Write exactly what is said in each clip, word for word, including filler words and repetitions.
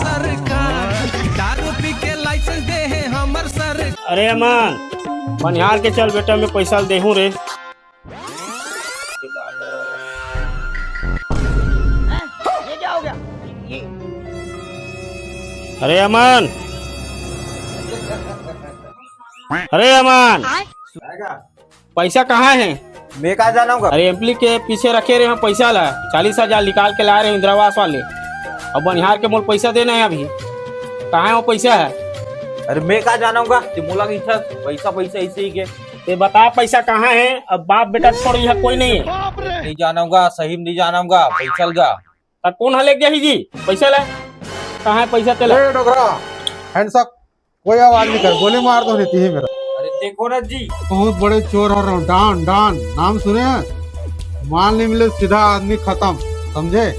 सरकार दारू पी के लाइसेंस दे हे हमर सरकार। अरे अमन, बनिहार के चल बेटा, मैं पैसा ल देहूं रे। ये क्या हो गया? अरे अमन, अरे अमन, पैसा कहाँ है? मैं का जानूंगा? अरे एम्पली के पीछे रखे रहे हैं पैसा ला, चालीस हजार निकाल के लाए रहे इंदिरा आवास वाले। अब बनिहार के मोल पैसा देना है अभी, कहाँ है वो पैसा है? अरे मैं का जानूंगा, ते मोला कहिथस पैसा, पैसा ऐसे ही के। ते बता पैसा कहाँ है? अब बाप बेटा छोड़ यहाँ कोई नहीं है। नहीं जानूंगा, सही में नहीं जानूंगा, पैसा लगा। त कोन ह ले गया ही जी पैसा ला? कहाँ है पैसा तेला? ए डोकरा, hands up, कोई आवाज नहीं कर, गोली मार दो नहीं तीही मेरा। अरे देखो ना जी। बहुत बड़े चोर हर डॉन, डॉन नाम सुने हैं? माल नहीं मिले सीधा आदमी खत्म, समझे?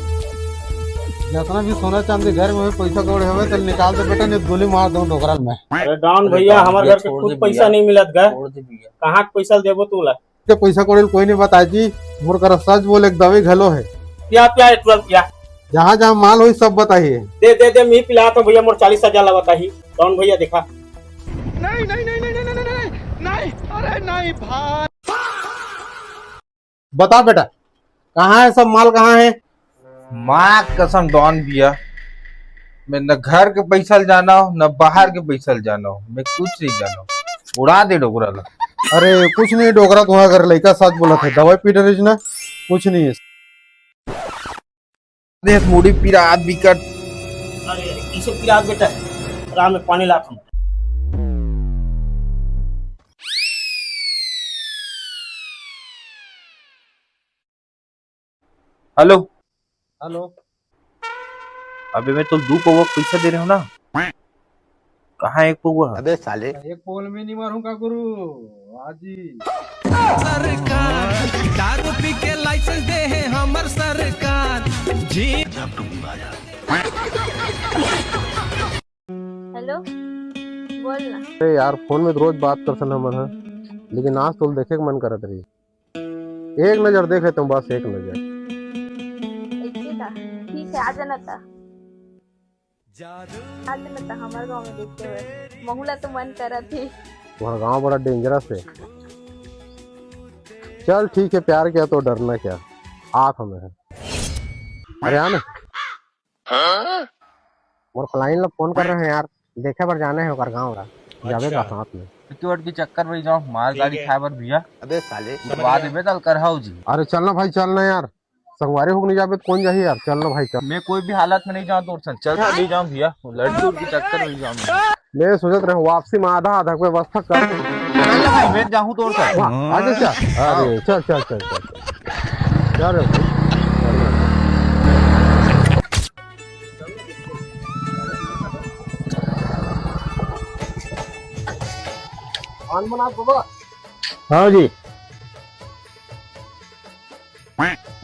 जितना भी सोना चांदी घर में हो, पैसा कौड़ी हवे तो निकाल दे बेटा, नहीं गोली मार दो डोकरा में। अरे डॉन भैया, हमारे घर के खुद पैसा नहीं मिलत गा। छोड़ दे भैया। कहाँ के पैसा देबो तू ला? के पैसा कौड़ी कोई नहीं बताए जी, मोर करा सच बोले एक दवाई घलो है। पिया, पिया, एक तुरंत पिया। जहाँ जहाँ माल होई सब बताइए। दे, दे, दे, मैं पिलाता हूँ भैया, मोर चालीस हजार ला बताही। कौन भैया देखा? नहीं, नहीं, नहीं, नहीं, नहीं, नहीं, नहीं, नहीं, अरे नहीं भाई। बता बेटा, कहाँ है सब माल, कहाँ है? माँ कसम डॉन भैया, मैं न घर के पैसा ल जाना हो, न बाहर के पैसा ल जाना हो, मैं कुछ नहीं जाना हो। उड़ा दे डोकरा ला। अरे कुछ नहीं डोकरा, तुम्हारा घर लइका सच बोलत है, दवाई पी डरिस ना, कुछ नहीं है। देख मुड़ी पिरात बिकट। अरे, अरे, कैसे पिरात बेटा है? राम में पानी लात हम। हेलो। हेलो। अबे मैं तो दू पौवा पैसा दे रहे हो ना, कहाँ एक पौवा? अबे साले। एक पोल में नहीं मारूंगा गुरु, आजी। सरकार दारू पी के लाइसेंस दे है हमर सरकार जी। हेलो, बोल ना। अरे यार, फोन में तो रोज बात करथन हमन ह, लेकिन आज तो देखे के मन करत रही। एक नजर देखे तो बस, एक नजर। ऐसे का? ठीक है, आ जाना था। आज में तो हमारे गांव में देखते हुए महूला तो मन करा थी। तुम्हारा गांव बड़ा डेंजरस है। चल ठीक है, प्यार किया तो डरना क्या, आंख हमें है। अरे आ ना। मोर क्लाइंट लोग फोन कर रहे हैं यार, देखे बर जाना है ओकर गांव ला। जाबे का साथ में? टिकट के चक्कर में जाओ, मार गाड़ी खाए बर भैया। अबे साले। बाद में तल कर हाउ जी। अरे चलना भाई, चलना यार। संगवारी होके नहीं जाबे तो कौन जाही यार, चल ना भाई, चल। मैं कोई भी हालत में नहीं जाऊँ तोर संग, चल ना, नहीं जाऊँ भैया, लड़की उड़की चक्कर में नहीं जाऊँ मैं। मैं सोचत रहे वापसी में आधा आधा के व्यवस्था कर। चल ना भाई, मैं जाऊँ तोर संग। वाह, आजा, चल। अरे, चल, चल, चल, चल, चल। चल रे भाई। पान बना बाबा। हाँ जी।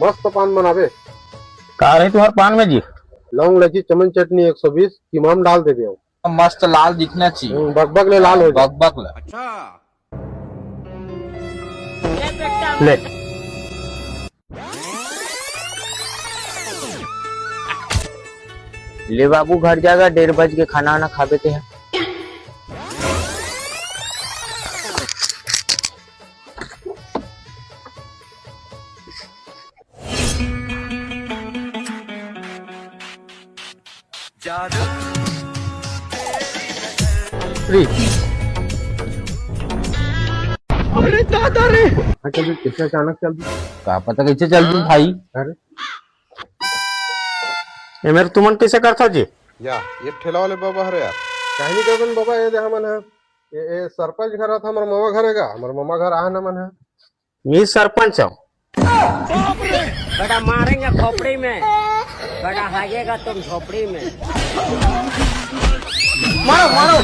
मस्त पान बनाबे। का रही तुम्हार पान में जी? लौंग, इलायची, चमन चटनी एक सौ बीस, किमाम डाल देबे। मस्त लाल दिखना चाहिए। हम्म, बकबक ले लाल हो जाए। बकबक ले। अच्छा। ले। ले बाबू, घर जागा, डेढ़ बज के खाना वाना खाबे ते ह। अरे दादा रे। अच्छा, तू कैसे अचानक चल दी? का पता कैसे चल दी भाई। अरे। ये मेरे तुमन कैसे करता जी? या, ये ठेला वाले बाबा हरे यार। काहे नहीं करबन बाबा, ये दे हमन ह। ये, ये सरपंच घर था, हमर ममा घर है का? हमर ममा घर आ न मन है। मी सरपंच हूँ। बेटा मारेंगे खोपड़ी में, बेटा हागेगा तुम झोपड़ी में। मारो, मारो।